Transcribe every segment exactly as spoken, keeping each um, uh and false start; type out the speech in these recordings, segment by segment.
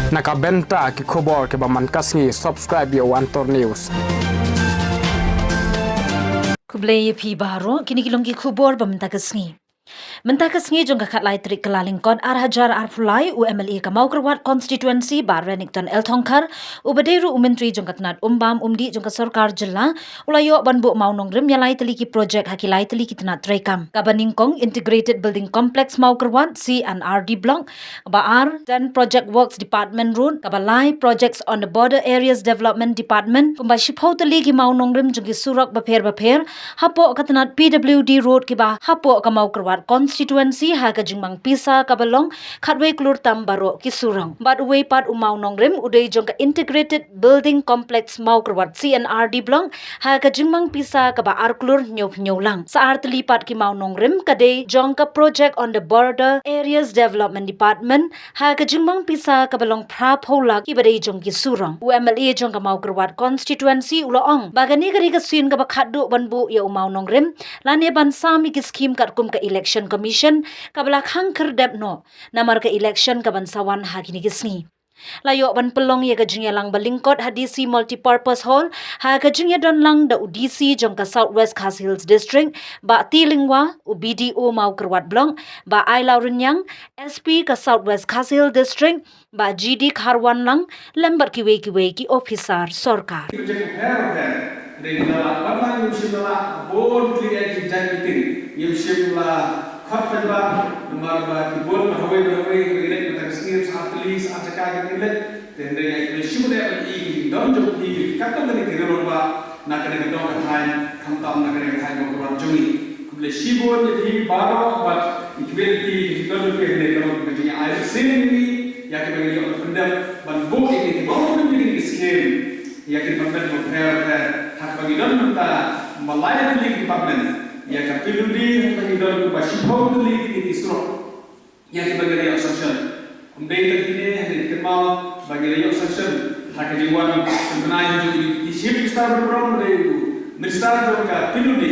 Na ka bynta ki khubor kiba man ka sngi, subscribe ïa u Antor News. Khublei ïa phi baroh, kine ki long ki khubor ba mynta ka sngi. Mynta ka sngi jong ka khatlai tarik Kyllalyngkot ar hajar arphew lai, u M L A ka Mawkyrwat Constituency Bah Renikton L Thongkhar, uba dei ruh u Myntri jong ka tnat um bam um dih jong ka sorkar jylla, u la ïoh ban buh mawnongrim ïa lai tylli ki projek ha ki lai tylli ki tnat treikam. Kaba nyngkong Integrated Building Complex Mawkyrwat C and R D Block, ba ar Project Works Department Road, kaba lai Projects on the Border Areas Development Department, kumba shiphew tylli ki mawnongrim jong ki surok bapher bapher hapoh ka tnat P W D Road kiba hapoh ka Mawkyrwat Constituency ha ka jingmang pisa kaba long khatwei klur tam baroh ki surok. Bad uwei pat u mawnongrim u dei jong ka Integrated Building Complex Mawkyrwat C and R D Block ha ka jingmang pisa kaba ar klur hynñiew hynñiew lang. Sa ar tylli pat ki mawnongrim ka dei jong ka Project on the Border Areas Development Department ha ka jingmang pisa kaba long phra phew lak kiba dei jong ki surok. U M L A jong ka Mawkyrwat Constituency u la ong ba kane ka dei ka sien kaba khatduh ban buh ïa u mawnongrim lane ban sam ïa ki skhim katkum ka Election Commission kaba la khang khyrdep noh namar ka election kaban sa wan ha kine ki sngi. La ïoh ban pynlong ïa ka jingïalang ba lyngkot ha D C Multipurpose Hall ha ka jingïadon lang da u D C jong ka South West Khasi Hills District, Bah T Lyngwa, u B D O Mawkyrwat Block, Bah Ailawrynniang, S P ka South West Khasi Hills District, Bah G D Kharwanlang, lem bad kiwei kiwei ki ophisar sorkar. Ki project bapher bapher, hynrei ngi la lah, bad la ngim shym la lah bun tylli ki jait meeting, ngim shym la khot pynbah, namar ba ki bun ba hawei ba hawei ba ngi leit mynta ka sngi sa tylli sa jaka ba ngi leit. Te hynrei ngi khublei shibun ïa i ki jingdon jong phi katto katne ki rangbah na kane ka dong ka thaiñ, khamtam na kane ka thaiñ Mawkyrwat jong ngi. Khublei shibun ïa phi baroh bad i khublei ïa phi ki jingdon jong phi, hynrei ka long ka jingai sien ïa ngi ïa kiba ngi ïoh ban pyndep ban buh ïa ki, ki bun ki skhim ïa ki department bapher bapher ha kaba ngi don mynta ba lai tylli ki department, ïa ka P W D ha kaba ngi don kumba shiphew tylli ki, ki surok ïa kiba ngi la ïoh sanction. Ym dei tang kine, hynrei kynmaw ba ngi la ïoh sanction ha ka jingwan pynbna jong i Deputy Chief Minister ba dei u Minister jong ka P W D,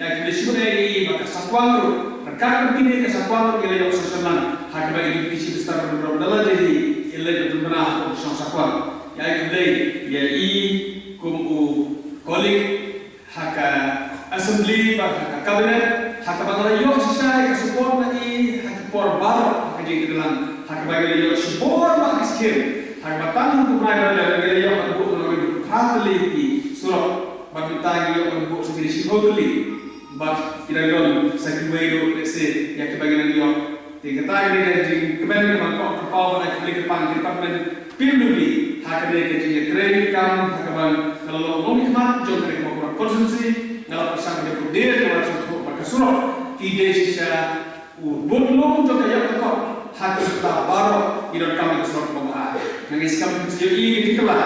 ïa kine shibun ïa i ba ka Sakwang ruh, ryngkat bad kine ka Sakwang ruh ngi la ïoh sanction lang ha kaba i Deputy Chief Minister ba dei i la leit pynbna ha ka Sakwang. Ïa i khublei ïa i kum u colleague ha ka Assembly bad ha ka Cabinet, ha kaba nga la ïoh shisha ïa ka support na i ha ki por baroh ha ka jingïatreilang, ha kaba nga la ïoh shibun bha ki skhim, ha kaba tang ha u bnai ba la dep nga la ïoh ban buh na ki phra tylli ki surok, bad mynta nga ïoh ban buh sa kine shiphew tylli, bad ki dang don sa kiwei ruh lehse ïa kiba nga la ïoh. Te kata ka dei ka jingkmen kaba nga kwah kyrpad ban ai khublei kyrpang ïa ki department pynlong ha kane ka jingïatreilang ha kaba nga la long nongmihkhmat jong kane ka Mawkyrwat constituency, nga la pyrshang ka dei ka dei ka la sngewthuh ba ka surok ki dei shisha u budlong jong ka ïap ka kot ha ki rta baroh ki donkam ka surok ba bha. Nga ngeit skhem phi ïohi ka jingkylla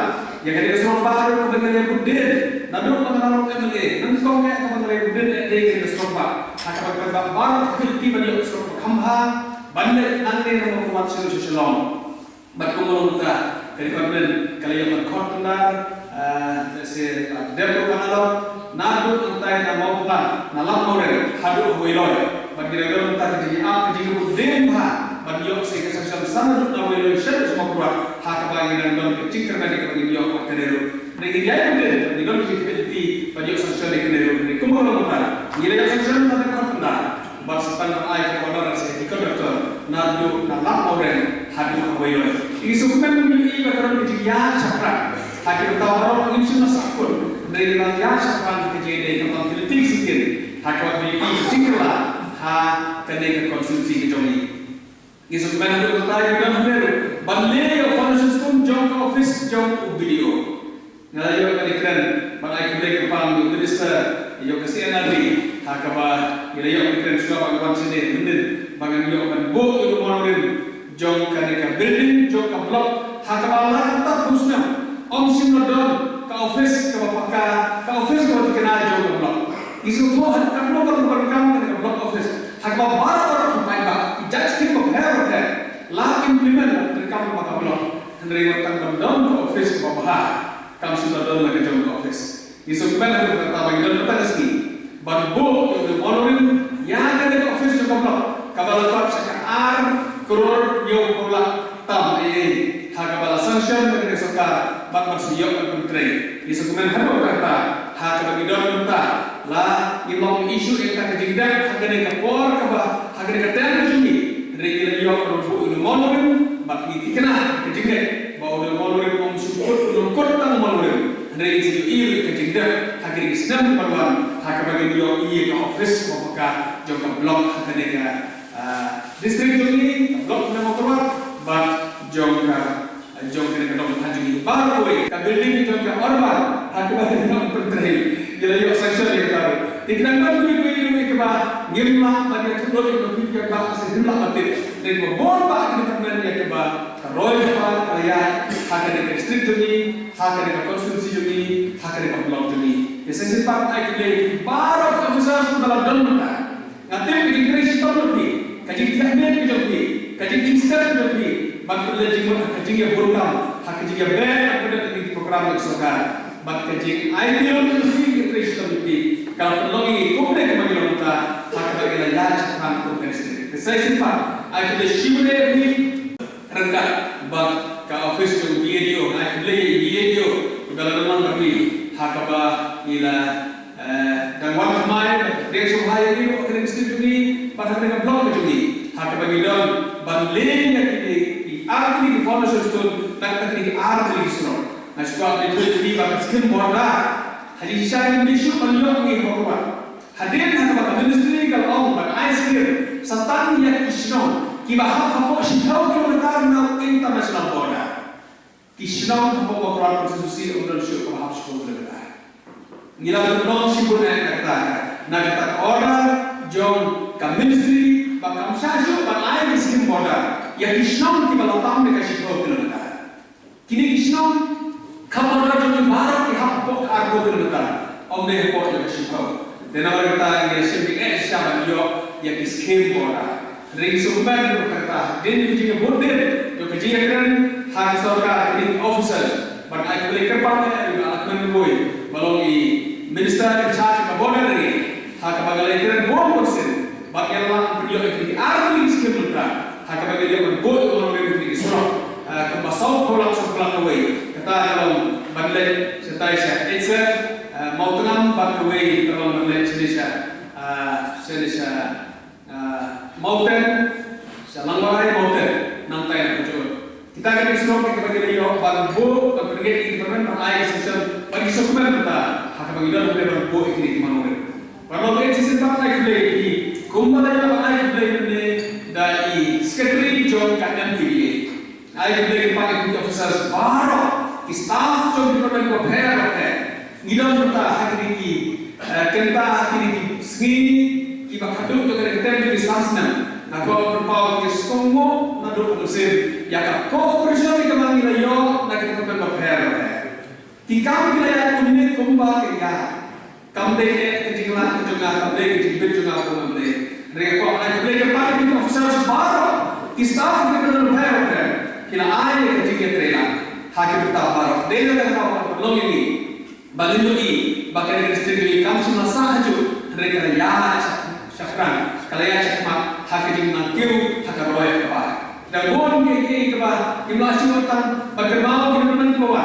ïa kane ka surok baroh kaba nga la ïabud dien naduh ba nga la long M L A, nyngkong eh kaba nga la ïabud dien eh dei kane ka surok ba ha kaba ka baroh ki ïohi ban ïoh ka surok ba kham bha ban leit nangne na Mawkyrwat sha Shillong. Bad kumno mynta ka department ka la ïoh ban khot pyndar, ah, se, ah, dep ruh ban alok naduh nangtai na Mawphlang, na Lap Mawrem haduh ha Weiloi. Bad ngi dang don mynta ka jingïa ap ka jingïabud dien bha ban ïoh se ka sanction sa naduh na Weiloi shaduh sha Mawkyrwat, ha kaba ngi dang don ka jingkyrmen kaba ngin ïoh bad kane ruh. Ngi ïai bud dien, ngi don ka jingkyrmen ban ïoh sanction ïa kane ruh. Ngi kumno mynta ngi la ïoh sanction na ka khot pyndar. Bad sa tang ban ai ka order sa ki contractor naduh na Lap Mawrem haduh ha Weiloi. Ngi sngewkmen ngi ïohi ba ka don ka jingïaid shaphrang ha ki bynta baroh, ngim shym la sahkut. Hynrei ngi la ïaid shaphrang ha ka jingïadei ka bynta ki lynti ki shisien ha kaba ngi ïohi ka jingkylla ha kane ka constituency ka jong ngi. Ngi sngewkmen haduh katta ngi don hangne ruh ban leh ïa u foundation stone jong ka office jong u B D O. Nga la ïoh ban ïakren ban ai khublei kyrpang ïa u Minister ïa ka C and R D ha kaba ngi la ïoh ban ïakren shuwa ba ngi wan shane mynnin ba ngan ïoh ban buh ïa u moratorium jong kane ka building jong ka block ha kaba la ka tat u snem ym shym la don ka office kaba paka, ka office kaba thikna jong ka block. Ngi sngewthuh ha ka block kaba kam kane ka block office ha kaba baroh baroh ki paidbah ki jait skim bapher bapher la implement treikam ba ka block. Hynrei wat tang ban don ka office kaba bha. Kam shu don la ka jong ka office. Ngi sngewkmen ha kata ba ngi don kata ka sngi ban buh ïa ka moratorium ïa kane ka office jong ka block kaba la kot sha ka ar klur hynñiew phew lak tam ei ei ha kaba la Sha ka sorkar bad ban shu ïoh ban pyntrei. Ngi sngewkmen haduh katta ha kaba ngi don mynta, la ngim long issue ïa ka jingdep ha kane ka por kaba, ha kane ka term ka jong ngi. Hynrei ngi la ïoh ruh u nongmol rim bad ngi thikna ka jingdep ba u nongmol rim um shu kut, u nongkut tang mol rim. Hynrei ngi shu ïohi ruh ïa ka jingdep ha kine ki snem kiba wan ha kaba ngi ïoh ïa ka office ka jong ka block ha kane ka, ah, district jong ngi, ka block jong ka Mawkyrwat bad jong ka jong kane ka dong ha jong ngi baroh kawei, ka building jong ka Urban ha kaba ngi ïoh pyntrei, ngi la ïoh sanction ïa kata ruh. Te ki dang don kiwei kiwei ruh kiba ngim lah ban ïathuh lut ïa ka pynïaid ba ka sdang, ngim lah ban tip. Te kiba bun bah ki department ïa kiba ka roi ka par ka la ïaid ha kane ka district jong ngi, ha kane ka constituency jong ngi, ha kane ka block jong ngi. Te sa shisien pat ai khublei ïa ki baroh ki officers kiba la don mynta. Nga tip ka jingtrei shitom jong phi, ka jingthiah miet ka jong phi, ka jingkit step ka jong phi ban pynleit jingmut ha ka jingïabunkam, ha ka jingïabeh ban pynleit ïa ki program jong sorkar. Bad ka jingaiti jong phi, ka jingtrei shitom jong phi ka la pynlong ïa ngi kumne kumba ngi long mynta ha kaba ngi la ïaid shaphrang kum ka district. Te sa shisien pat ai khublei shibun ïa phi ryngkat bad ka office jong B A D O, ai khublei ïa B A D O ba la don lang bad ngi ha kaba ngi la Eh, dang wan thymmai, dang sngewbha ïa ngi ruh ha kane ka district jong ngi, bad ha kane ka block ka jong ngi. Ha kaba ngi don ban leh ïa kine ki ar tylli ki foundation stone, bad ha kine ki ar tylli ki surok. Nga sngewkwah ban ïathuh ïa phi ba ka skim border ha jingshisha ngim dei shuh ban ïoh ngi ha Mawkyrwat. Hadien ha kaba ka ministry ka la ong ban ai skim sa tang ïa ki shnong kiba hap hapoh shiphew kilometer na international border. Ki shnong hapoh Mawkyrwat constituency ym don shuh kaba hap shiphew kilometer. Ngi la pynlong shibun eh na kata ka, na kata ka order jong ka ministry ba kam shah shuh ban ai ki skim border ïa ki shnong kiba la tam da ka shiphew kilometer. Kine ki shnong ka border jong ngi baroh ki hap hapoh ka arphew kilometer, ym dei hapoh ïa ka shiphew. Te namar kata ngi ïa shim ïa ka shisha ban ïoh ïa ki skim border. Hynrei sngewbha ruh kata, dei ka jingïabud dei ka jingïakren ha ka sorkar, kine ki officers. Bad ai khublei kyrpad ïa u Bah Lahkmen Rymbui ba long i minister in charge ka border area, ha kaba ngi la ïakren bun bun sien. Bad ngi la pynïoh ïa kine ki ar tylli ki skim mynta ha kaba ngi la ïoh ban buh ïa kine ki surok, eh, kumba saw phew lak, saw phew lak kawei. Kata ka long ban leit shatai sha Itsack, eh, Mawtnam, bad kawei ka long ban leit shane sha, eh, shane sha Ah, Mawten, sha Langwarai Mawten, nangtai na Pajut. Kita ki surok kiba ngi la ïoh ban buh, ban pynngeit ïa ki department ban ai ka sanction, ban ki sngewkmen mynta ha kaba ngi don hangne ban buh ïa kine ki mano rim. Ban long ïa ki shisien pat ai khublei ïa ki, kumba la ïoh ban ai khublei mynne da i secretary jong ka M T D A. Ai khublei kyrpad ïa ki officers baroh, ki staff jong ki department bapher bapher. Ngi don mynta ha kine ki, eh, kynta ha kine ki sngi kiba khatduh jong kane ka term jong ngi san snem. Nga kwah pynpaw ïa ki sngewbha naduh ha mynsiem ïa ka cooperation kaba ngi la ïoh na ki department bapher bapher. Ki kam ki la ïaid kumne kumba ki ïaid. Kam dei eh ka jinglah ka jong nga, kam dei ka jingbit jong nga kum M L A. Hynrei nga kwah ban ai khublei kyrpad ïa ki officers baroh, ki staff ki department bapher bapher, ki la ai ïa ka jingïatrei lang ha ki bynta baroh. Dei na kata ka daw ka pynlong ïa ngi ba ngin ïohi ba kane ka district jong ngi kam shym la sah hajuh, hynrei ka la ïaid shaphrang, ka la ïaid shakhmat ha ka jingnang kiew, ha ka roi ha ka par. Dang bun kiei kiei kiba ngim lah shuh tang ban kynmaw, ki department kiba wan.